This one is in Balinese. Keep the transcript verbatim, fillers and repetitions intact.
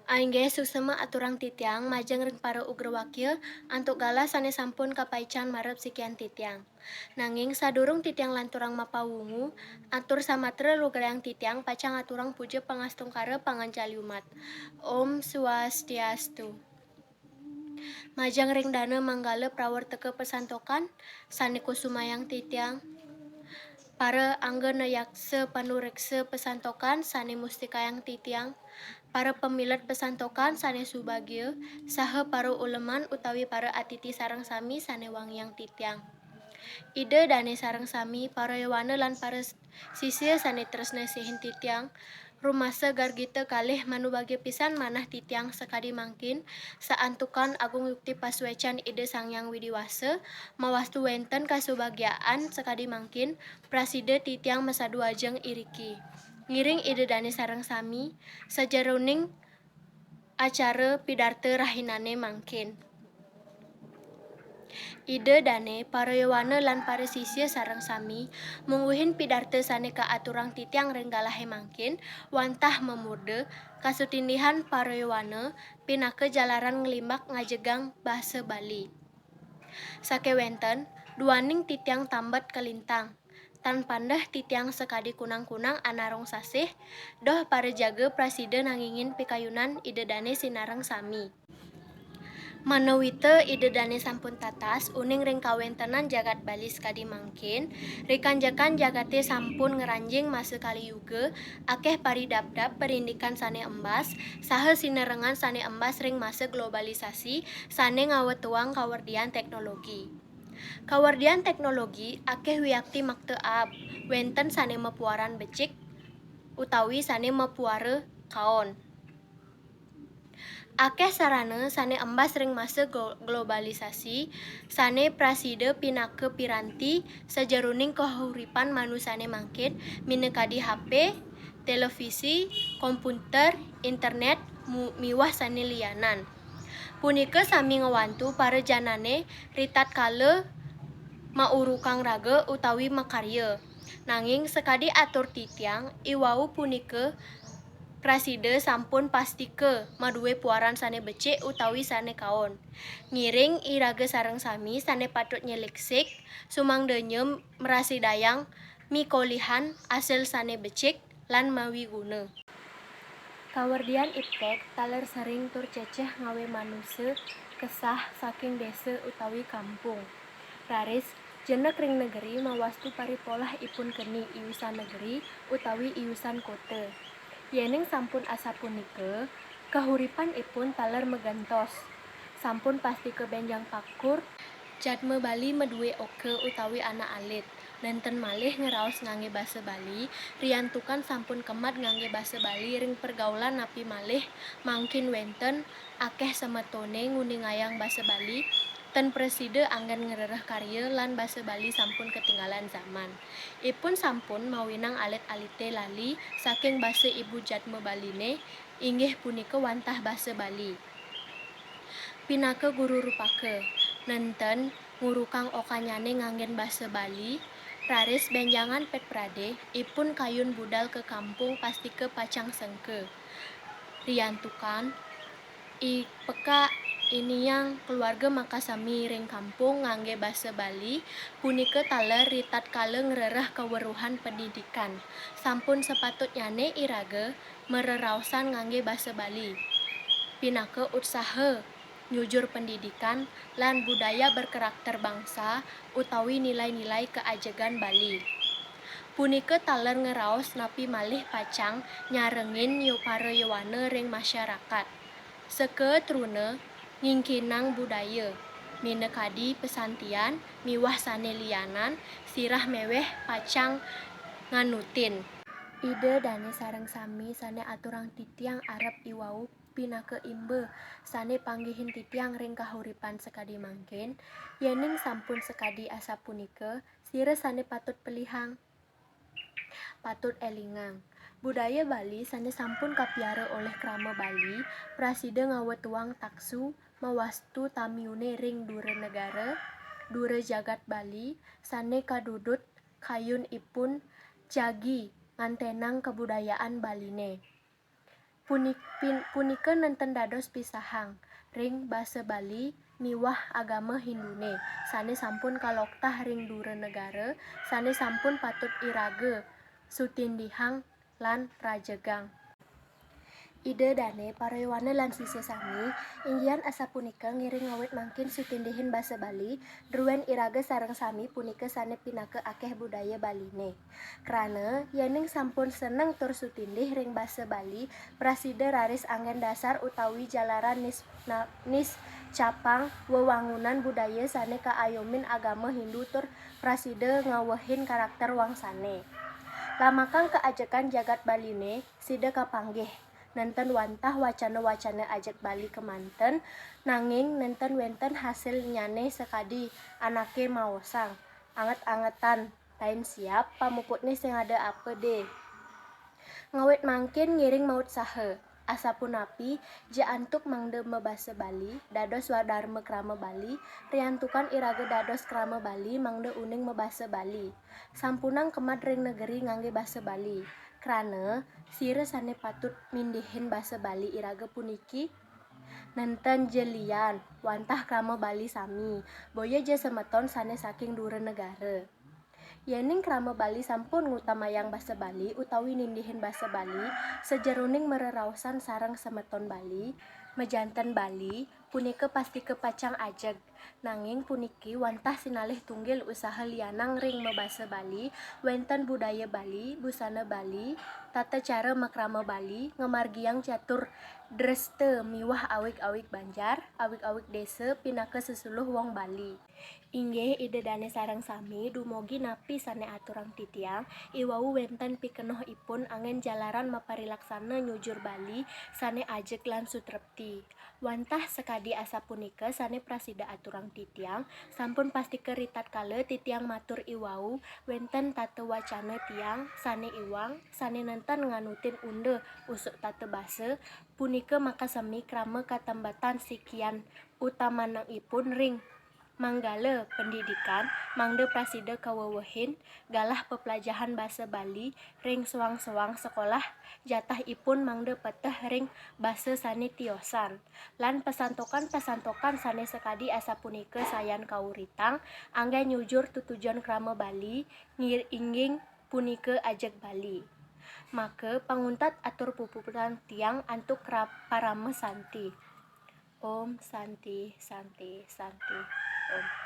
Ainggih suksma aturang titiang majeng ring para ugrawakya antuk galah sane sampun kapaican marep sikian titiang. Nanging sadurung titiang lanturang mapawungu, atur samatra lugrayang titiang pacang aturang puja pangastungkara panganjali umat. Om Swastiastu. Majeng ring dana manggala prawartaka pasantokan sane kusumayang titiang, para anggana yaksa panureksa pasantokan sane mustikayang titiang, para pamilet pasantokan sane subagia, saha para uleman utawi para atiti sareng sami sane wangiang titiang. Ida dane sareng sami, para yowana lan para sisya sane tresna sihin titiang, rumasa gargita kalih manubagya pisan manah titiang sakadi mangkin, saantukan agung yukti pasuecan Ida Sang Hyang Widi Wasa, mawastu wenten kasubagyaan sakadi mangkin, prasida titiang masadu ajeng iriki. Ngiring Ida dane sareng sami, sajeroning acara pidarta rahinane mangkin. Ida dane, para yowana lan para sisya sareng sami, mungguhin pidarta sane kaaturang titiang ring galahe mangkin, wantah mamurda kasutindihan para yowana pinaka jalaran nglimbak ngajegang basa Bali. Sakewenten, duaning titiang tambet kalintang. Tan pandeh titiang sakadi kunang-kunang anarong sasih, doh para jaga prasida nangingin pikayunan Ida dane sinareng sami. Manawita Ida dane sampun tatas uning ring kawentenan jagat Bali sakadi mangkin, rikanjekan jagate sampun ngranjing masa Kali Yuga, akeh paridabdab parindikan sane embas, saha sinerengan sane embas ring masa globalisasi sane ngawetuang kawerdian teknologi. Kawerdian teknologi akeh wiakti makta aab, wenten sane mapuaran becik utawi sane mapuara kaon. Akeh sarana sane embas ring masa glo-, globalisasi sane prasida pinaka piranti sajeroning kahuripan manusane mangkin, minakadi H P, televisi, komputer, internet, mu-, miwah sane lianan. Punika sami ngwantu para janane ritatkala maurukang raga utawi makarya. Nanging sakadi atur titiang, iwau punika prasida sampun pastika madue puaran sane becik utawi sane kaon. Ngiring iraga sareng sami sane patut nyeliksik, sumangdanya mrasidayang mikolihan asil sane becik lan mawiguna. Kawerdian iptek taler sering tur ceceh ngawe manusa kesah saking desa utawi kampung. Raris, jenek ring negeri mawastu paripolah ipun keni iusan negeri utawi iusan kota. Yening sampun asapunika, kahuripan ipun taler magentos. Sampun pastika benjang pakur, jadma Bali madue oka utawi anak alit. Nenten malih ngraos ngangge basa Bali, riantukan sampun kemat ngangge basa Bali ring pergaulan napi malih mangkin wenten akeh semetone nguningayang basa Bali, ten prasida anggen ngrereh karya lan basa Bali sampun ketinggalan zaman. Ipun sampun mawinang alit-alite lali saking basa ibu jadma Baline, inggih punika wantah basa Bali. Pinaka guru rupaka, nenten ngurukang okanyane nganggen basa Bali, raris benjangan pet prade, ipun kayun budal ka kampung pastika pacang sengka. Riantukan, i peka iniang keluarga makasami ring kampung ngangge basa Bali, punika taler ritatkala ngrereh kaweruhan pendidikan. Sampun sapatutnyane iraga mareraosan ngangge basa Bali. Pinaka utsaha nyujur pendidikan lan budaya berkarakter bangsa utawi nilai-nilai kaajegan Bali. Punika taler ngraos napi malih pacang nyarengin yo para yowana ring masyarakat. Seka truna ngingkinang budaya, minakadi pesantian miwah sane lianan sirah meweh pacang nganutin. Ida dane sareng sami sane aturang titiang arep iwau pinaka imba sane panggihin titiang ring kahuripan sakadi mangkin, yening sampun sakadi asapunika, sira sane patut pelihang. Patut elingang, budaya Bali sane sampun kapiara olih krama Bali, prasida ngawetuang taksu mawastu tamiune ring dura negara, dura jagat Bali, sane kadudut kayun ipun jagi ngantenang kabudayaan Baline. Punik-, pin-, punika nenten dados pisahang ring basa Bali miwah agama Hindune, sane sampun kaloktah ring dura negara, sane sampun patut iraga sutindihang lan rajegang. Ida dane, para yowana lan sisya sami, inggihan asapunika ngiring ngawit mangkin sutindihin basa Bali, druen iraga sareng sami punika sane pinaka akeh budaya Baline. Krana, yening sampun seneng tur sutindih ring basa Bali, prasida raris anggen dasar utawi jalaran nis-, na-, niscapang wewangunan budaya sane kaayomin agama Hindu tur prasida ngawehin karakter wangsane. Lamakang kaajekan jagat Baline, sida kapanggih. Nenten wantah wacana-wacana ajeg Bali kemanten, nanging nenten wenten hasilnyane sakadi anake maosang, anget-angetan, tain siap, pamuputne sing ada apa de. Ngawit mangkin ngiring mautsaha. Asapunapi, ja antuk mangda mabasa Bali, dados swadarma krama Bali, riantukan iraga dados krama Bali mangda uning mabasa Bali. Sampunang kemad ring negeri ngangge basa Bali. Krana, sira sane patut mindihin basa Bali iraga puniki nenten ja lian, wantah krama Bali sami, boya ja semeton sane saking dura negara. Yening krama Bali sampun ngutamayang basa Bali utawi nindihin basa Bali sajeroning mareraosan sareng semeton Bali, majanten Bali, punika pastika pacang ajeg. Nanging puniki wantah sinalih tunggil usaha lianang ring mabasa Bali, wenten budaya Bali, busana Bali, tata cara makrama Bali, ngamargiang catur dresta miwah awig-awig banjar, awig-awig desa pinaka sesuluh wong Bali. Inggih, Ida Dane sareng sami, dumugi napi sane aturang titiang, iwau wenten pikenohipun anggen jalaran maparilaksana nyujur Bali sane ajeg lan sutrepti. Wantah sakadi asapunika sane prasida aturang titiang, sampun pastika ritatkala titiang matur iwau, wenten tata wacana tiang sane iwang, sane nenten nganutin unda usuk tata basa, punika makasami krama katembatan sikian utamanangipun ring manggala pendidikan, mangda prasida kawewehin galah peplajahan basa Bali ring soang-soang sekolah, jatahipun mangda peteh ring basa sane tiosan. Lan pasantokan-pasantokan sane sakadi asapunika sayan kauritang, anggen nyujur tutujon krama Bali, ngir-, inggih punika ajeg Bali. Maka panguntat atur puputang tiang antuk kra-, parama santi. Om Santi, Santi, Santi, Om.